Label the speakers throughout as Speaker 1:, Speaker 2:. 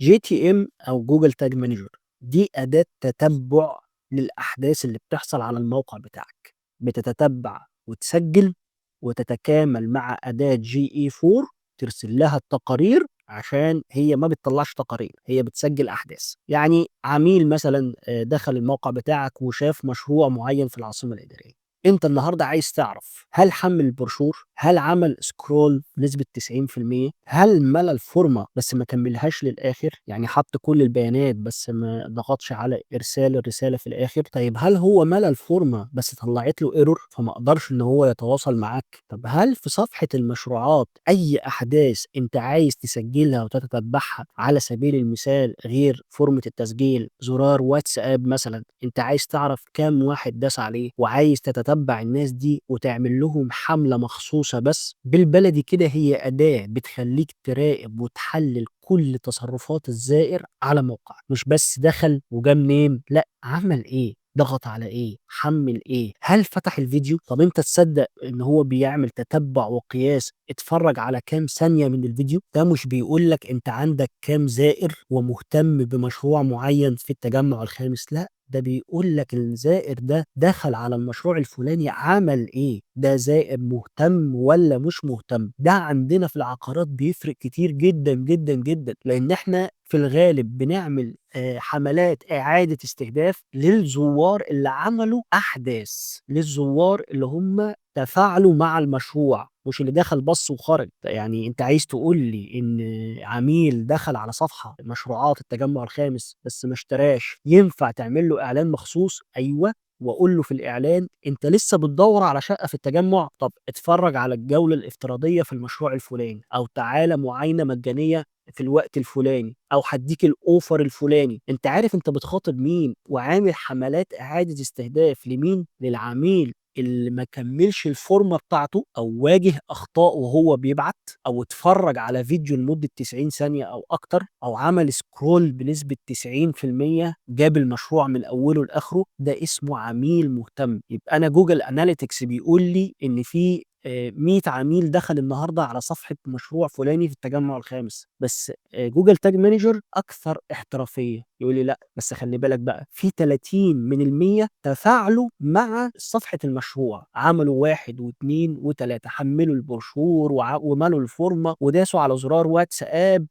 Speaker 1: GTM أو Google Tag Manager دي أداة تتبع للأحداث اللي بتحصل على الموقع بتاعك، بتتتبع وتسجل وتتكامل مع أداة GA4، ترسل لها التقارير عشان هي ما بتطلعش تقارير، هي بتسجل أحداث. يعني عميل مثلا دخل الموقع بتاعك وشاف مشروع معين في العاصمة الإدارية، انت النهارده عايز تعرف هل حمل البروشور، هل عمل scroll بنسبة 90%، هل ملى الفورمة بس ما كملهاش للاخر، يعني حط كل البيانات بس ما ضغطش على ارسال الرسالة في الاخر. طيب هل هو ملى الفورمة بس طلعت له error فما قدرش ان هو يتواصل معاك؟ طب هل في صفحة المشروعات اي احداث انت عايز تسجلها وتتتبعها؟ على سبيل المثال غير فورمه التسجيل، زرار واتساب مثلا، انت عايز تعرف كام واحد داس عليه وعايز تتتبع الناس دي وتعمل لهم حملة مخصوصة. بس بالبلدي كده هي أداة بتخليك تراقب وتحلل كل تصرفات الزائر على موقعك، مش بس دخل وجا منين، لا عمل ايه، ضغط على ايه، حمل ايه، هل فتح الفيديو. طب انت تصدق ان هو بيعمل تتبع وقياس اتفرج على كام ثانية من الفيديو؟ ده مش بيقول لك انت عندك كام زائر ومهتم بمشروع معين في التجمع الخامس، لا ده بيقول لك الزائر ده دخل على المشروع الفلاني عمل ايه، ده زائر مهتم ولا مش مهتم. ده عندنا في العقارات بيفرق كتير جدا جدا جدا، لان احنا في الغالب بنعمل حملات إعادة استهداف للزوار اللي عملوا أحداث، للزوار اللي هم تفاعلوا مع المشروع، مش اللي دخل بص وخرج. يعني انت عايز تقول لي ان عميل دخل على صفحة مشروعات التجمع الخامس بس ما اشتراش ينفع تعمل له اعلان مخصوص؟ ايوه، واقول له في الاعلان انت لسه بتدور على شقة في التجمع، طب اتفرج على الجولة الافتراضية في المشروع الفلاني، او تعالى معاينة مجانية في الوقت الفلاني، او هديك ال offer الفلاني. انت عارف انت بتخاطب مين وعامل حملات اعادة استهداف لمين؟ للعميل اللي ما كملش الفورمة بتاعته، او واجه اخطاء وهو بيبعت، او اتفرج على فيديو لمدة 90 ثانية او اكتر، او عمل scroll بنسبة 90% جاب المشروع من اوله لاخره. ده اسمه عميل مهتم. يبقى انا Google Analytics بيقول لي ان في 100 عميل دخل النهارده على صفحة مشروع فلاني في التجمع الخامس، بس Google Tag Manager اكثر احترافية، يقول لي لا بس خلي بالك بقى في 30 من ال100 تفاعلوا مع صفحة المشروع، عملوا 1 و2 و3، حملوا البروشور وملوا الفورمة وداسوا على زرار واتساب،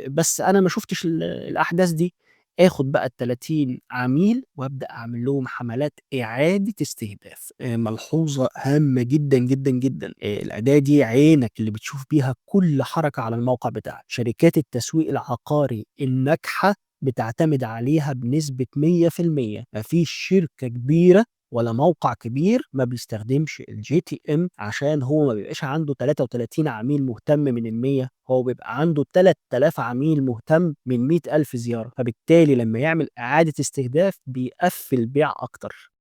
Speaker 1: بس انا ما شفتش الاحداث دي. اخد بقى ال30 عميل وابدا اعمل لهم حملات اعاده استهداف. ملحوظة هامة جدا جدا جدا، الاداة دي عينك اللي بتشوف بيها كل حركة على الموقع بتاعك. شركات التسويق العقاري الناجحة بتعتمد عليها بنسبة 100%، مفيش شركة كبيرة ولا موقع كبير ما بيستخدمش ال GTM، عشان هو ما بيبقاش عنده 33 عميل مهتم من ال100، هو بيبقى عنده 3000 عميل مهتم من 100,000 زيارة، فبالتالي لما يعمل إعادة استهداف بيقفل بيع أكتر.